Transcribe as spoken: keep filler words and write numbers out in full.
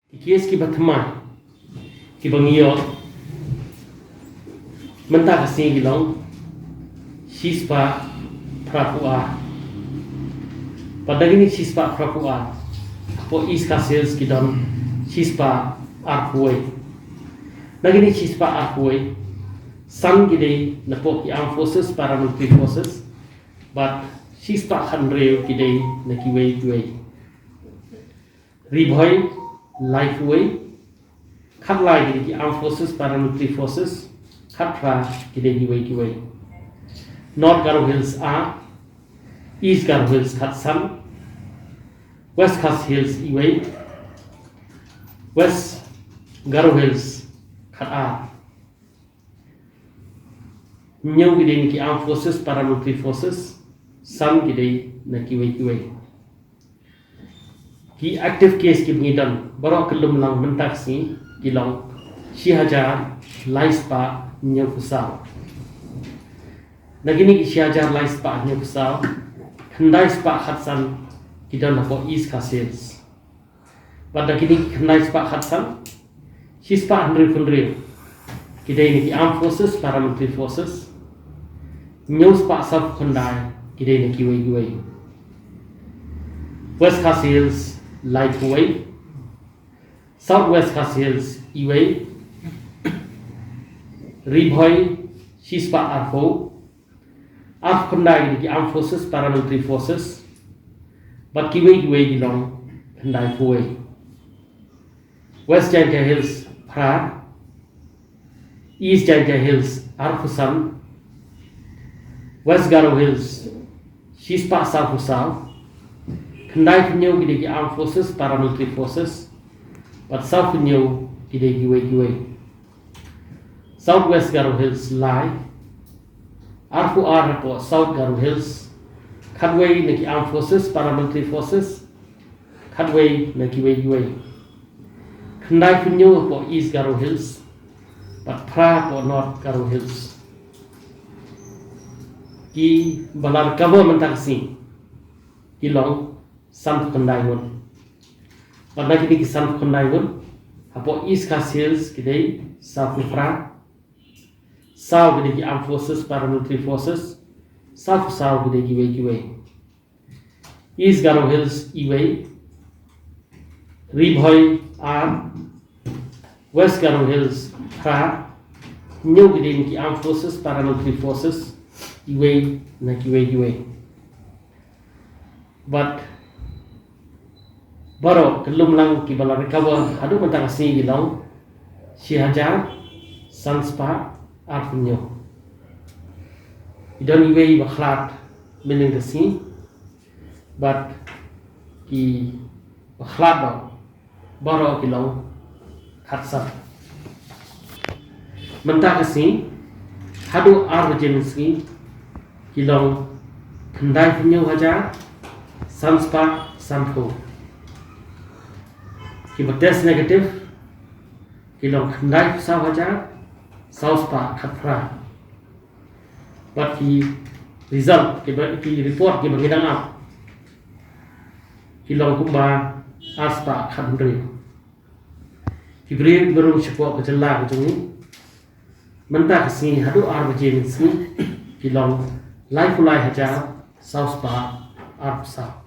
Ki case kiba thymmai kiba ngi ïoh mynta ka sngi ki long shispah phraphew ar. Bad na kine shispah phraphew ar, hapoh East Khasi Hills ki don shispah arphew wei. Na kine shispah arphew wei, san ki dei napoh ki Armed Forces, Paramilitary Forces, bad shispah khathynriew ki dei na kiwei kiwei. Ri Bhoi laiphew wei, khatlai ki dei ki Armed Forces, Paramilitary Forces, khatphra ki dei kiwei kiwei. North Garo Hills ar, East Garo Hills khatsan, West Khasi Hills iwei, West Garo Hills khatar. Hynñiew ki dei na ki Armed Forces, Paramilitary Forces, san ki dei na kiwei kiwei. Ki active case kiba ngi don baroh kyllum lang mynta ka sngi ki long shi hajar lai spah hynñiewphew saw. Na kine ki shi hajar lai spah hynñiewphew saw, khyndai spah khatsan ki don hapoh East Khasi Hills. Bad na kine ki khyndai spah khatsan, shispah hynriewphew hynriew ki dei na ki Armed Forces, Paramilitary Forces, hynñiew spah sawphew khyndai ki dei na kiwei kiwei. West Khasi Hills laiphew wei, South West Khasi Hills iwei, Ri Bhoi shispah arphew, arphew khyndai ki dei ki Armed Forces, Paramilitary Forces, bad kiwei kiwei ki long khyndaiphew wei. West Jaintia Hills phra, East Jaintia Hills arphew san, West Garo Hills shispah sawphew saw, khyndaiphew hynñiew ki dei ki Armed Forces, Paramilitary Forces, bad sawphew hynñiew ki dei kiwei kiwei. South West Garo Hills lai, arphew ar hapoh South Garo Hills, khatwei na ki Armed Forces, Paramilitary Forces, khatwei na kiwei kiwei. Khyndaiphew hynñiew hapoh East Garo Hills, bad phra hapoh North Garo Hills. Kiba la recover mynta ka sngi ki long sanphew khyndai ngut. Bad na kine ki sanphew khyndai ngut, hapoh East Khasi Hills ki dei sawphew phra, saw ki dei ki Armed Forces, Paramilitary Forces, sawphew saw ki dei kiwei kiwei. East Garo Hills iwei, Ri Bhoi ar, West Garo Hills phra, hynñiew ki dei na ki Armed Forces, Paramilitary Forces, iwei na kiwei kiwei. Bad baroh kyllum lang kiba la recover haduh mynta ka sngi ki long shi hajar san spah arphew hynñiew. Ki don iwei ba khlad mynhynnin ka sngi, bad kiba khlad noh baroh ki long khatsan. Mynta ka sngi haduh ar baje mynsngi ki long khyndaiphew hynñiew hajar san spah sanphew. Kiba test negative ki long khyndaiphew saw hajar saw spah khatphra. Bad ki result, kiba, ki report kiba ngi dang ap ki long kumba ar spah khathynriew. Ki briew kiba rung shapoh ka jylla ka jong ngi mynta ka sngi haduh ar baje mynsngi ki long laiphew lai hajar saw spah arphew saw.